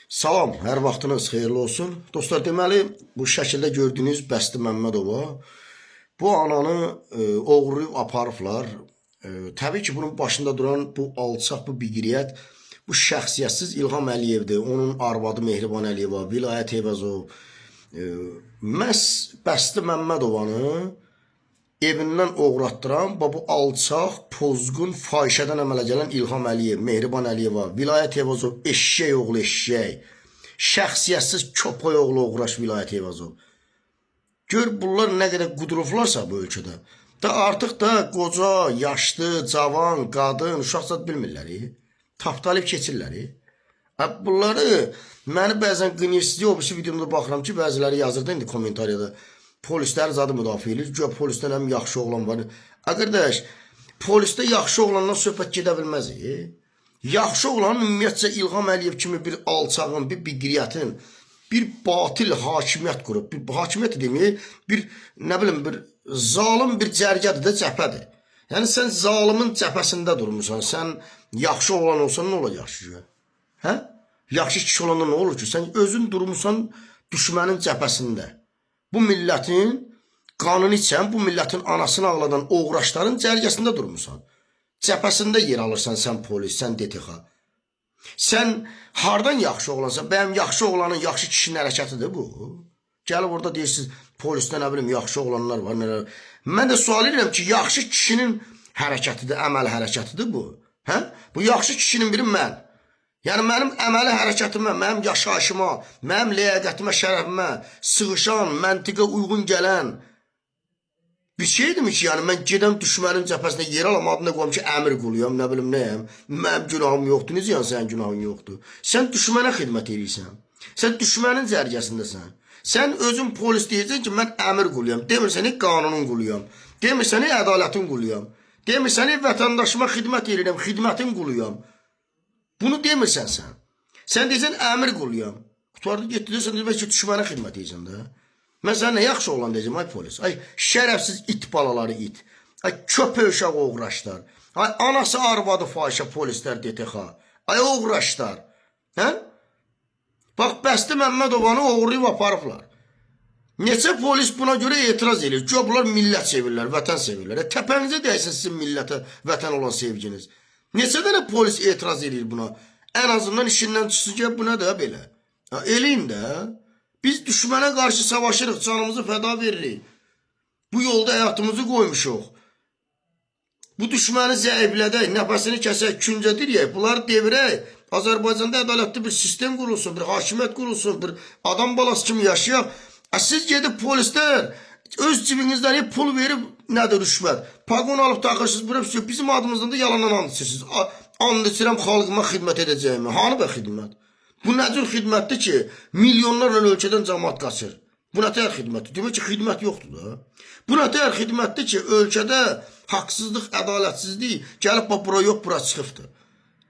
Salam, hər vaxtınız xeyirli olsun. Dostlar, deməli, bu şəkildə gördüyünüz Bəsti Məmmədova bu ananı oğurlayıb aparıblar. Təbii ki, bunun başında duran bu alçaq, bu biqiriyyət, bu şəxsiyyətsiz İlham Əliyevdir. Onun arvadı Mehriban Əliyeva, Vilayət Eyvazov. Məhz Bəsti Məmmədovanı evindən oğratdıran bu alçaq, pozğun, fahişədən əmələ gələn İlham Əliyev, Mehriban Əliyeva, Vilayət Eyvazov, eşşək oğlu eşşək, şəxsiyyətsiz köpək oğlu oğraş Vilayət Eyvazov. Gör bunlar nə qədər qudurublarsa bu ölkədə. Da artıq da qoca, yaşlı, cavan, qadın, uşaq zad bilmirlər. Tapdalayıb keçirlər. Ha, bunları məni bəzən qınayırsınız. O birisi videomda baxıram ki, bəziləri yazırdı indi kommentariyada. Polislər zadı müdafiə edir. Güya polisdən həm yaxşı oğlan var. A qardaş, polisdə yaxşı oğlandan söhbət gedə bilməz. Yaxşı oğlan ümumiyyətcə İlham Əliyev kimi bir alçağın, bir biqriyyətin, bir batil hakimiyyət qurub, bir hakimiyyət deməyək, bir nə bilim bir zalım bir cərgədir də, cəbhədir. Yəni sən zalımın cəbhəsində durmusan. Sən yaxşı oğlan olsan nə olacaq ki? Hə? Yaxşı kişi olanda nə olur ki? Sən özün durmusan düşmənin cəbhəsində. Bu millətin qanını içən, bu millətin anasını ağladan oğraşların cərgəsində durmusan. Cəbhəsində yer alırsan sən polis, sən DTX. Sən hardan yaxşı oğlansan? Bəyəm yaxşı oğlanın, yaxşı kişinin hərəkətidir bu? Gəlib orada deyirsiniz, polisdə nə bilim yaxşı oğlanlar var, nələr. Mən də sual edirəm ki, yaxşı kişinin hərəkətidir, əməl hərəkətidir bu. Hə? Bu yaxşı kişinin biri mən. Yəni mənim əməli hərəkətimə, mənim yaşayışıma, mənim ləyaqətimə, şərəfimə sığışan, məntiqə uyğun gələn bir şeydirmi ki, yəni mən gedəm düşmənin cəbhəsində yer alam, adına qoyum ki, əmir quluyam, nə bilim nəyəm. Mənim günahım yoxdur. Necə yəni sənin günahın yoxdur? Sən düşmənə xidmət edirsən. Sən düşmənin cərgəsindəsən. Sən özün polis deyirsən ki, mən əmir quluyam. Demirsən ki, qanunun quluyam. Demirsən ki, ədalətin quluyam. Demirsən ki, vətəndaşıma xidmət edirəm, xidmətin quluyam. Bunu demirsən sən. Sən deyirsən əmir quluyam. Qurtardı getdi deyirsən demək ki, düşmənə xidmət edirsən də. Mən sənə nə yaxşı oğlan deyəcəm ay polis. Ay şərəfsiz it balaları it. Ay köpək uşağı oğraşlar. Ay anası arvadı fahişə polislər DTX. Ay oğraşlar. Hə? Bax Bəsti Məmmədovanı oğurlayıb aparıblar. Neçə polis buna görə etiraz eləyir. Güya bunlar millət sevirlər, vətən sevirlər. Təpənizə dəysin sizin millətə, vətən olan sevginiz. Neçə dənə polis etiraz eləyir buna? Ən azından işindən çıxsın ki, bu nədir belə? Ha, eləyin də. Biz düşmənə qarşı savaşırıq, canımızı fəda veririk. Bu yolda həyatımızı qoymuşuq. Bu düşməni zəiflədək, nəfəsini kəsək, küncə diriyək, bunları devirək. Azərbaycanda ədalətli bir sistem qurulsun, bir hakimiyyət qurulsun, bir adam balası kimi yaşayaq. Siz gedib polislər öz cibinizdən pul verib nədir rüşvət? Paqon alıb taxırsınız, bura bizim adımızdan da yalandan and içirsiniz. And içirəm xalqıma xidmət edəcəyimi. Hanı bə xidmət? Bu nə cür xidmətdir ki, milyonlarla ölkədən cəmaat qaçır? Bu nə tər xidmətdir? Demək ki, xidmət yoxdur da. Bu nə tər xidmətdir ki, ölkədə haqsızlıq, ədalətsizlik gəlib bax bura yox, bura çıxıbdır.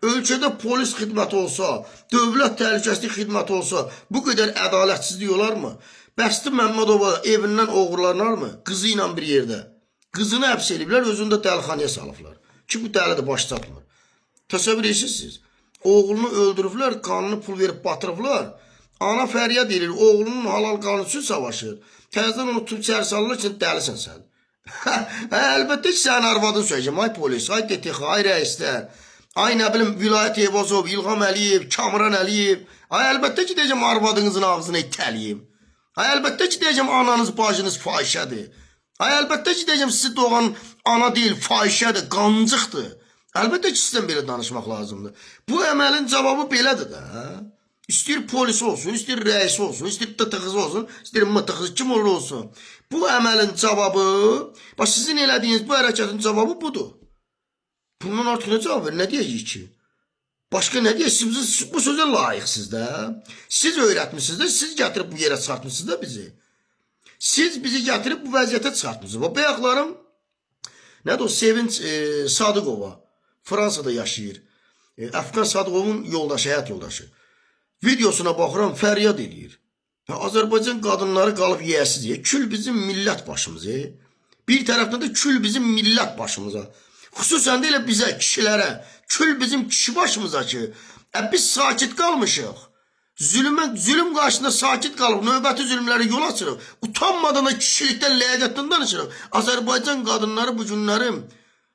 Ölkədə polis xidməti olsa, dövlət təhlükəsizlik xidməti olsa, bu qədər ədalətsizlik olarmı? Bəsti Məmmədova evindən oğurlanarmı? Qızı ilə bir yerdə. Qızını həbs eləyiblər, özünü də dəlixanaya salıblar. Ki bu dəlidir, baş çatmır. Təsəvvür edirsiniz siz? Oğlunu öldürüblər, qanını pul verib batırıblar. Ana fəryad edir, oğlunun halal qanı üçün savaşır. Təzədən onu tutub içəri salırlar ki, dəlisən sən. Hə, əlbəttə ki, sənin arvadını söyləyəcəm. Ay polis, ay DTX, ay rəislər. Ay nə bilim Vilayət Eyvazov, İlham Əliyev, Kamran Əliyev. Ay əlbəttə ki, deyəcəm arvadınızın ağzını itəliyim. Ay əlbəttə ki, deyəcəm ananız, bacınız fahişədir. Ay əlbəttə ki, deyəcəm sizi doğan ana deyil, fahişədir, qancıqdır. Əlbəttə ki, sizdən belə danışmaq lazımdır. Bu əməlin cavabı belədir də. İstəyir polis olsun, istəyir rəisi olsun, istəyir DTX olsun, istəyir MTX kim olur olsun. Bu əməlin cavabı, bax sizin elədiyiniz bu hərəkətin cavabı budur. Bundan artıq nə cavab verir? Nə deyəcəyik ki? Başqa nə deyək? Siz bu sözə layiqsiniz də. Siz öyrətmisiniz də, siz gətirib bu yerə çıxartmısınız da bizi. Siz bizi gətirib bu vəziyyətə çıxartmısınız. Bu bayaqlarım nədir o Sevinç Sadıqova Fransada yaşayır. Əfqan Sadıqovun yoldaşı, həyat yoldaşı. Videosuna baxıram, fəryad eləyir. Ha, Azərbaycan qadınları qalıb yiyəsiz. Kül bizim millət başımıza. Bir tərəfdən də kül bizim millət başımıza. Xüsusən də elə bizə, kişilərə. Kül bizim kişi başımıza ki, biz sakit qalmışıq. Zülüm qarşısında sakit qalıb, növbəti zülmlərə yol açırıq. Utanmadan da kişilikdən, ləyaqətdən danışırıq. Azərbaycan qadınları bu günləri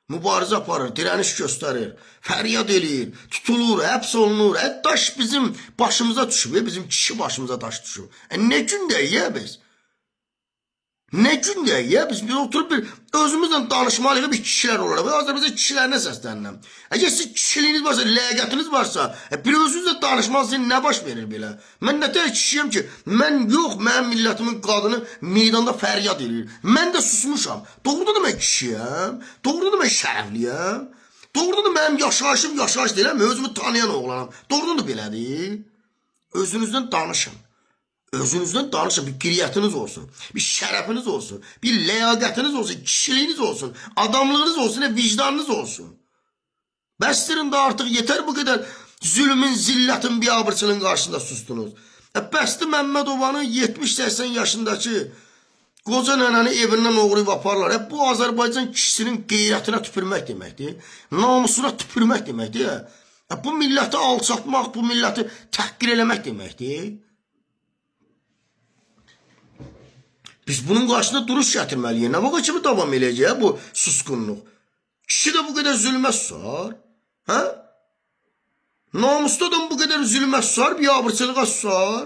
mübarizə aparır, dirəniş göstərir, fəryad eləyir, tutulur, həbs olunur. Daş bizim başımıza düşüb, bizim kişi başımıza daş düşüb. Nə gündəyik ya biz? Nə gündəyik ya biz? Biz oturub bir özümüzlə danışmalıyıq bir kişilər olaraq. Azərbaycan kişilərinə səslənirəm. Əgər siz kişiliyiniz varsa, ləyaqətiniz varsa, bir özünüzlə danışmalısınız, nə baş verir belə? Mən nə tər kişiyəm ki, mən yox, mənim millətimin qadını meydanda fəryad eləyir. Mən də susmuşam. Doğrudan da mən kişiyəm, doğrudan da mən şərəfliyəm. Doğrudan da mənim yaşayışım yaşayış deyiləm, özümü tanıyan oğlanam. Doğrudan da belədir. Özünüzdən danışın. Özünüzdən danışın, bir qiriyyətiniz olsun, bir şərəfiniz olsun, bir ləyaqətiniz olsun, kişiliyiniz olsun, adamlığınız olsun, vicdanınız olsun. Bəsdirin də artıq yetər bu qədər zülmün, zillətin, biabırçılığın qarşısında sustunuz. Bəsdi Məmmədovanı 70-80 yaşındakı qoca nənəni evindən oğrayıb aparırlar. Bu Azərbaycan kişisinin qeyrətinə tüpürmək deməkdir, namusuna tüpürmək deməkdir. Bu milləti alçatmaq, bu milləti təhqir eləmək deməkdir. Biz bunun qarşısında duruş gətirməliyik. Nə vaxt kimi davam eləyəcək bu susqunluq? Kişi də bu qədər zülmə susar. Hə? Namuslu adam bu qədər zülmə susar, biabırçılığa susar.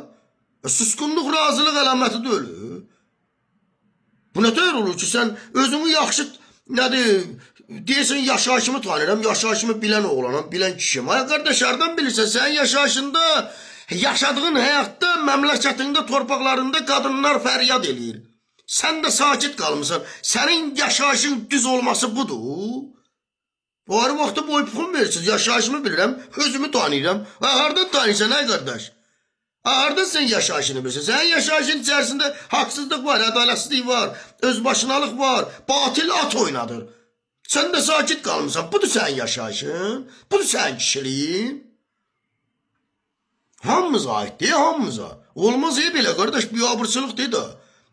Susqunluq razılıq əlaməti deyil. Bu nə tər olur ki, sən özünü yaxşı, nədir, deyirsən yaşayışımı tanıyıram, yaşayışımı bilən oğlanam, bilən kişiyim. Ay qardaş, hardan bilirsən, sənin yaşayışında, yaşadığın həyatda, məmləkətində, torpaqlarında qadınlar fəryad eləyir. Sən də sakit qalmısan. Sənin yaşayışın düz olması budur. Bu arı vaxtı boy puxun verirsiniz. Yaşayışımı bilirəm, özümü tanıyıram. Ha, hardan tanıyırsan, ay qardaş? Ha, hardan sən yaşayışını bilirsən? Sənin yaşayışın içərisində haqsızlıq var, ədalətsizlik var, özbaşınalıq var, batil at oynadır. Sən də sakit qalmısan. Budur sənin yaşayışın, budur sənin kişiliyin. Hamımıza aiddir, hamımıza. Olmaz belə qardaş, biabırçılıqdır da.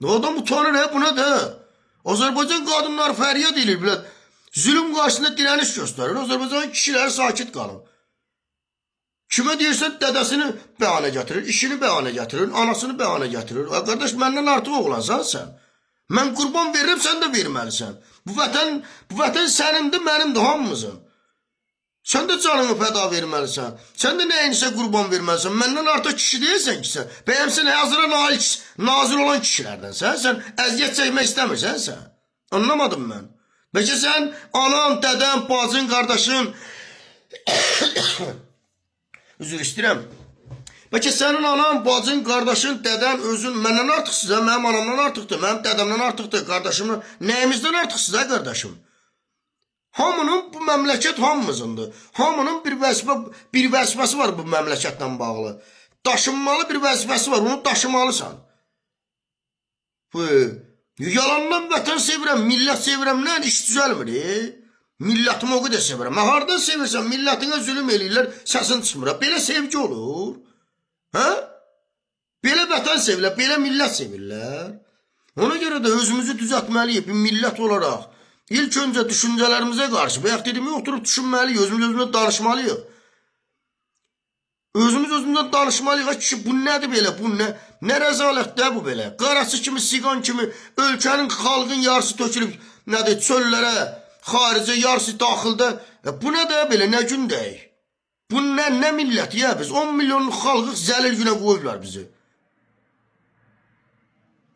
Adam utanır, buna da. Azərbaycan qadınları fəryad eləyir belə. Zülüm qarşısında dirəniş göstərir. Azərbaycan kişiləri sakit qalır. Kimə deyirsən dədəsini bəhanə gətirir, işini bəhanə gətirir, anasını bəhanə gətirir. Qardaş, məndən artıq oğlansan sən. Mən qurban verirəm, sən də verməlisən. Bu vətən sənindir, mənimdir, hamımızın. Sən də canını fəda verməlisən. Sən də nəyinsə qurban verməlisən. Məndən artıq kişi deyilsən ki sən. Bəyəm sən hazıra nazir olan kişilərdənsən. Sən əziyyət çəkmək istəmirsən sən. Anlamadım mən. Bəlkə sən anan, dədən, bacın, qardaşın üzr istəyirəm. Bəlkə sənin anan, bacın, qardaşın, dədən, özün məndən artıqsınız, hə? Mənim anamdan artıqdır, mənim dədəmdən artıqdır, qardaşımdan, nəyimizdən artıqsınız, hə qardaşım? Hamının bu məmləkət hamımızındır. Hamının bir vəzifəsi var bu məmləkətlə bağlı. Daşınmalı bir vəzifəsi var, onu daşımalısan. Bu yalandan vətən sevirəm, millət sevirəm, nə iş düzəlmir. Millətimi o qədər sevirəm. Mən hardan sevirsən, millətinə zülüm eləyirlər, səsin çıxmır. Belə sevgi olur. Hə? Belə vətən sevirlər, belə millət sevirlər. Ona görə də özümüzü düzəltməliyik bir millət olaraq. İlk öncə düşüncələrimizə qarşı, bayaq dediyimi oturub düşünməliyik, özümüz özümüzlə danışmalıyıq. Özümüz özümüzlə danışmalıyıq. Ay kişi, bu nədir belə, bu nə? Nə rəzalətdir bu belə? Qarası kimi, siqan kimi ölkənin, xalqın yarısı tökülüb, nədir, çöllərə, xaricə, yarısı daxildə. Bu nədir belə, nə gündəyik? Bu nə millət ya biz? 10 milyonluq xalqıq zəlil günə qoyublar bizi.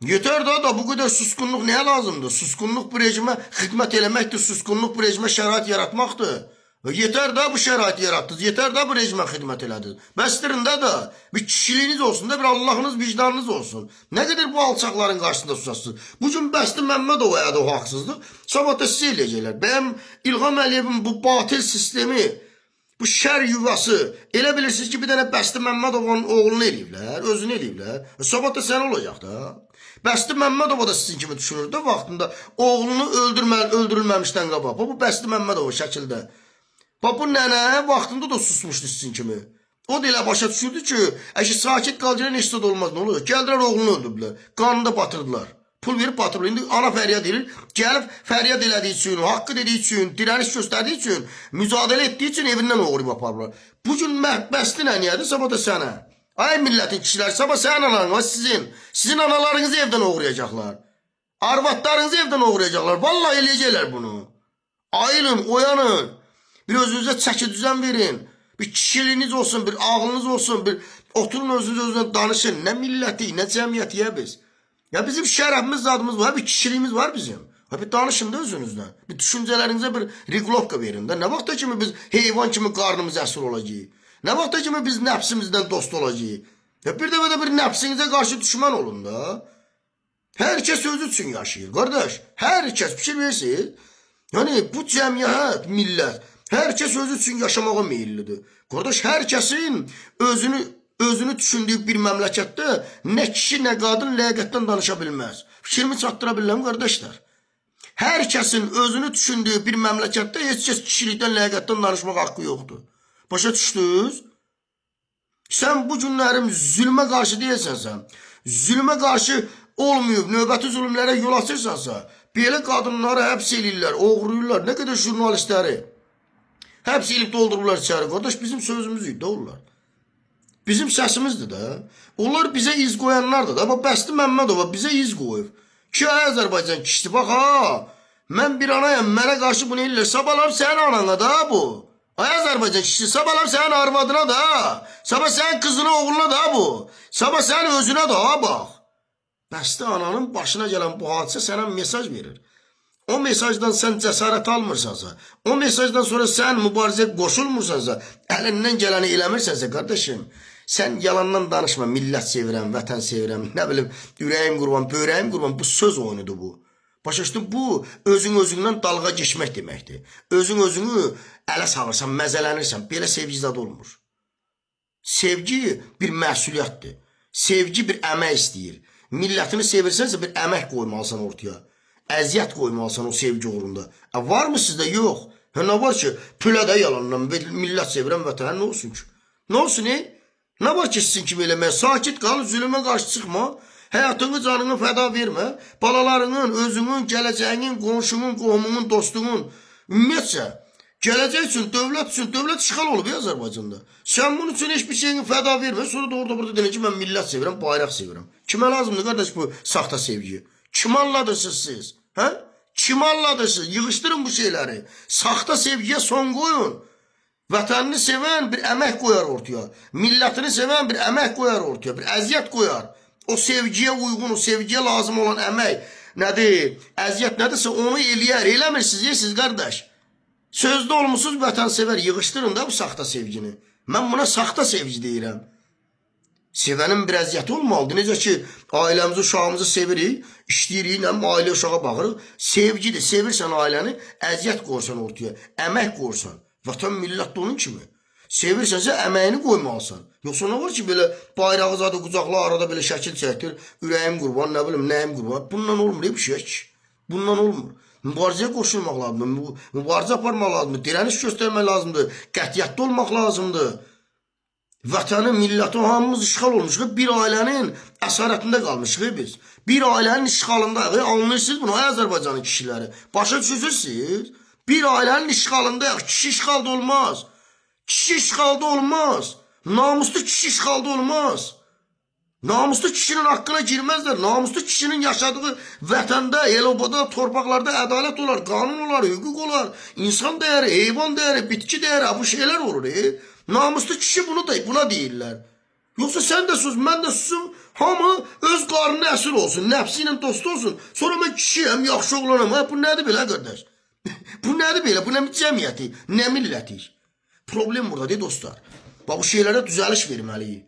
Yeter daha da bu qədər susqunluq nəyə lazımdır? Susqunluq bu rejimə xidmət eləməkdir, susqunluq bu rejimə şərait yaratmaqdır. Yeter daha bu şəraiti yaratdınız, yeter daha bu rejimə xidmət elədiniz. Bəsdirin də da bir kişiliyiniz olsun da, bir Allahınız, vicdanınız olsun. Nə qədər bu alçaqların qarşısında susasınız. Bugün Bəsti Məmmədova elədi o haqsızlıq, sabah da sizə eləyəcəklər. Bəyəm İlham Əliyevin bu batil sistemi, bu şər yuvası, elə bilirsiniz ki, bir dənə Bəsti Məmmədovanın oğlunu eləyiblər, özünü eləyiblər. Sabah da sən olacaq da. Bəsti Məmmədova da sizin kimi düşünürdü vaxtında oğlunu öldürülməmişdən qabaq. Bu Bəsti Məmmədova şəkildə. Bax bu nənə vaxtında da susmuşdu sizin kimi. O da elə başa düşürdü ki, əşi sakit qalacaq heç də olmaz, nə olacaq? Gəldilər oğlunu öldürdülər. Qanını da batırdılar. Pul verib batırdılar. İndi ana fəryad edir. Gəlib fəryad elədiyi üçün, haqqı dediyi üçün, dirəniş göstərdiyi üçün, mücadilə etdiyi üçün evindən oğrayıb aparırlar. Bu gün Bəsti nənəyədir, sabah da sənə. Ay millətin kişiləri, sabah sənin anan var sizin. Sizin analarınızı evdən oğrayacaqlar. Arvadlarınızı evdən oğrayacaqlar. Vallahi eləyəcəklər bunu. Ayılın, oyanın. Bir özünüzə çəki düzən verin. Bir kişiliyiniz olsun, bir ağlınız olsun, bir oturun özünüz özünə danışın. Nə millətik, nə cəmiyyətiyyə biz. Ya bizim şərəfimiz, zadımız var, bir kişiliyimiz var bizim. Ha bir danışın da özünüzlə. Bir düşüncələrinizə bir regulovka verin də. Nə vaxta kimi biz heyvan kimi qarnımız əsir olacağıq? Nə vaxta kimi biz nəfsimizdən dost olacağıq? Ya bir dəfə də bir nəfsinizə qarşı düşmən olun da. Hər kəs özü üçün yaşayır, qardaş. Hər kəs fikir verirsiniz. Yəni bu cəmiyyət, millət, hər kəs özü üçün yaşamağa meyillidir. Qardaş, hər kəsin özünü düşündüyü bir məmləkətdə nə kişi, nə qadın ləyaqətdən danışa bilməz. Fikrimi çatdıra bilirəm qardaşlar. Hər kəsin özünü düşündüyü bir məmləkətdə heç kəs kişilikdən, ləyaqətdən danışmaq haqqı yoxdur. Başa düşdünüz? Sən bu günlərim zülmə qarşı deyilsənsə, zülmə qarşı olmayıb, növbəti zülmlərə yol açırsansa, belə qadınları həbs eləyirlər, oğruyurlar, nə qədər jurnalistləri həbs eləyib doldururlar içəri. Qardaş, bizim sözümüz idi də onlar. Bizim səsimizdir də. Onlar bizə iz qoyanlardır da. Bax, Bəsti Məmmədova bizə iz qoyub. Ki, ay Azərbaycan kişisi, bax ha, mən bir anayam, mənə qarşı bunu eləyirlər. Sabahlar sənin anana da bu. Ay Azərbaycan kişisi, sabahlar sənin arvadına da. Sabah sənin qızına, oğluna da bu. Sabah sənin özünə də ha, bax. Bəsti ananın başına gələn bu hadisə sənə mesaj verir. O mesajdan sən cəsarət almırsansa, o mesajdan sonra sən mübarizəyə qoşulmursansa, əlindən gələni eləmirsənsə, qardaşım, sən yalandan danışma, millət sevirəm, vətən sevirəm, nə bilim, ürəyim qurban, böyrəyim qurban, bu söz oyunudur bu. Başa düşdün? Bu özün özündən dalğa keçmək deməkdir. Özün özünü ələ salırsan, məzələnirsən, belə sevgi zad olmur. Sevgi bir məsuliyyətdir. Sevgi bir əmək istəyir. Millətini sevirsənsə bir əmək qoymalısan ortaya. Əziyyət qoymalısan o sevgi uğrunda. Var mı sizdə? Yox. Hə, nə var ki, pülə də yalandan millət sevirəm, vətən nə olsun ki? Nə olsun, ey? Nə var ki, sizin kimi eləməyə? Sakit qal, zülmə qarşı çıxma. Həyatını, canını fəda vermə. Balalarının, özünün, gələcəyinin, qonşunun, qohumunun, dostunun, ümumiyyətcə, gələcək üçün, dövlət üçün, dövlət işğal olub ya Azərbaycanda. Sən bunun üçün heç bir şeyini fəda vermə. Sonra da orada burada deyir ki, mən millət sevirəm, bayraq sevirəm. Kimə lazımdır qardaş bu saxta sevgi? Kim anladırsınız siz? Hə? Kim anladırsınız? Yığışdırın bu şeyləri. Saxta sevgiyə son qoyun. Vətənini sevən bir əmək qoyar ortaya. Millətini sevən bir əmək qoyar ortaya, bir əziyyət qoyar. O sevgiyə uyğun, o sevgiyə lazım olan əmək nədir? Əziyyət nədirsə onu eləyər. Eləmirsiniz, siz qardaş. Sözdə olmusunuz vətənsevər, yığışdırın da bu saxta sevgini. Mən buna saxta sevgi deyirəm. Sevənin bir əziyyəti olmalıdır. Necə ki, ailəmizi, uşağımızı sevirik, işləyirik, nə bilim, ailə uşağa baxırıq. Sevgidir. Sevirsən ailəni, əziyyət qoyursan ortaya, əmək qoyursan. Vətən millət də onun kimi. Sevirsənsə əməyini qoymalısan. Yoxsa nə var ki, belə bayrağı zadı qucaqla arada belə şəkil çəkdir, ürəyim qurban, nə bilim, nəyim qurban. Bundan olmur bir şey ki. Bundan olmur. Mübarizəyə qoşulmaq lazımdır, mübarizə aparmaq lazımdır, dirəniş göstərmək lazımdır, qətiyyətli olmaq lazımdır. Vətəni, milləti hamımız işğal olmuşuq. Bir ailənin əsarətində qalmışıq biz. Bir ailənin işğalındayıq. Anlayırsınız bunu, ay Azərbaycanın kişiləri. Başa düşürsünüz siz? Bir ailənin işğalındayıq. Kişi işğalda olmaz. Kişi işğalda olmaz. Namuslu kişi işğalda olmaz. Namuslu kişinin haqqına girməzlər. Namuslu kişinin yaşadığı vətəndə, el-obada, torpaqlarda ədalət olar, qanun olar, hüquq olar, insan dəyəri, heyvan dəyəri, bitki dəyəri, bu şeylər olur. Namuslu kişi bunu da buna deyirlər. Yoxsa sən də sus, mən də susum, hamı öz qarnına əsir olsun, nəfsi ilə dost olsun. Sonra mən kişiyəm, yaxşı oğlanam. Ha, bu nədir belə qardaş? Bu nədir belə? Bu nə cəmiyyəti, nə milləti? Problem buradadır dostlar. Bax bu şeylərə düzəliş verməliyik.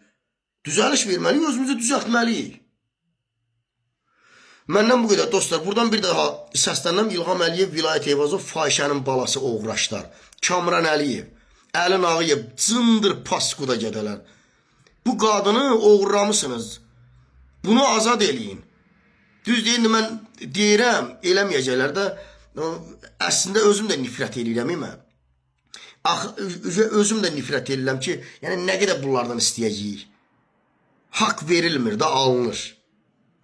Düzəliş verməliyik, özümüzü düzəltməliyik. Məndən bu qədər dostlar. Buradan bir daha səslənirəm. İlham Əliyev, Vilayət Eyvazov, fahişənin balası oğraşlar. Kamran Əliyev, Əli Nağıyev, cındır paskuda gedələr. Bu qadını oğurlamısınız. Bunu azad eləyin. Düz deyil, mən deyirəm, eləməyəcəklər də. Əslində özüm də nifrət eləyirəm mən. Axı özüm də nifrət eləyirəm ki, yəni nə qədər bunlardan istəyəcəyik. Haqq verilmir də alınır.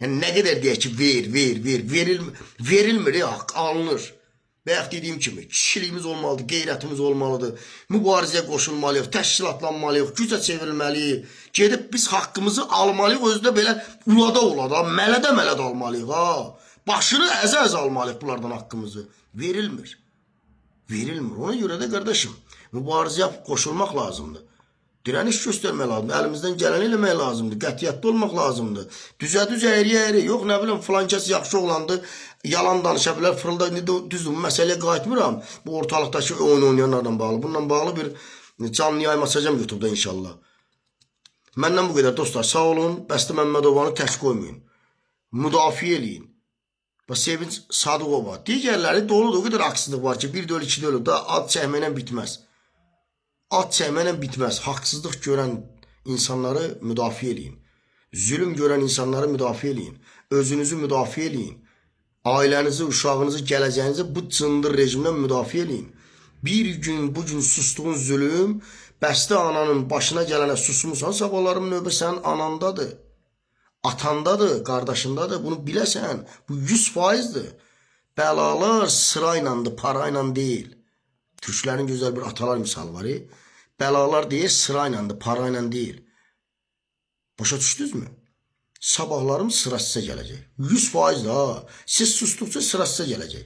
Yəni nə qədər deyək ki, ver, ver, ver, verilmir, verilmir, haqq alınır. Bayaq dediyim kimi, kişiliyimiz olmalıdır, qeyrətimiz olmalıdır. Mübarizəyə qoşulmalıyıq, təşkilatlanmalıyıq, gücə çevrilməliyik. Gedib biz haqqımızı almalıyıq, özü də belə ulada-ulada, mələdə-mələdə almalıyıq ha. Başını əzə-əzə almalıyıq bunlardan haqqımızı. Verilmir. Verilmir. Ona görə də qardaşım, mübarizəyə qoşulmaq lazımdır. Dirəniş göstərmək lazımdır. Əlimizdən gələni eləmək lazımdır. Qətiyyətli olmaq lazımdır. Düzə-düz, əyri-əyri. Yox, nə bilim, filan kəs yaxşı oğlandı, yalan danışa bilər, fırılda. İndi düzdür, bu məsələyə qayıtmıram. Bu ortalıqdakı oyun oynayanlarla bağlı. Bununla bağlı bir canlı yayım açacağım YouTube-da inşallah. Məndən bu qədər dostlar. Sağ olun. Bəstə Məmmədovanı tək qoymayın. Müdafiə eləyin. Və Sevinç Sadıqova. Digərləri doludur. O qədər haqsızlıq var ki, bir deyil, iki deyil. Da ad çəkməklə bitməz. Ad çəkməklə bitməz. Haqsızlıq görən insanları müdafiə eləyin. Zülüm görən insanları müdafiə eləyin. Özünüzü müdafiə eləyin. Ailənizi, uşağınızı, gələcəyinizi bu cındır rejimdən müdafiə eləyin. Bir gün bu gün sustuğun zülüm, bəstə ananın başına gələnə susmusan, sabahların növbə sənin anandadır. Atandadır, qardaşındadır. Bunu biləsən. Bu 100%-dir. Bəlalar sıraylandır, parayla deyil. Türklərin gözəl bir atalar misalı var. Bəlalar deyir sıraylandır, parayla deyil. Başa düşdünüzmü? Sabahlarım sıra sizə gələcək. 100% ha. Siz susduqca sıra sizə gələcək.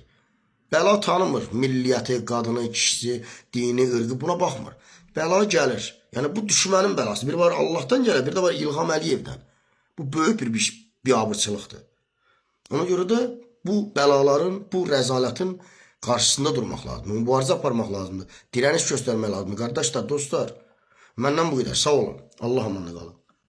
Bəla tanımır milliyyəti, qadını, kişisi, dini, ırqı buna baxmır. Bəla gəlir. Yəni bu düşmənin bəlası. Bir var Allahdan gəlir, bir də var İlham Əliyevdən. Bu böyük bir biabırçılıqdır. Ona görə də bu bəlaların, bu rəzalətin qarşısında durmaq lazımdır. Mübarizə aparmaq lazımdır. Dirəniş göstərmək lazımdır. Qardaşlar, dostlar, məndən bu qədər. Sağ olun. Allah amanında qalın.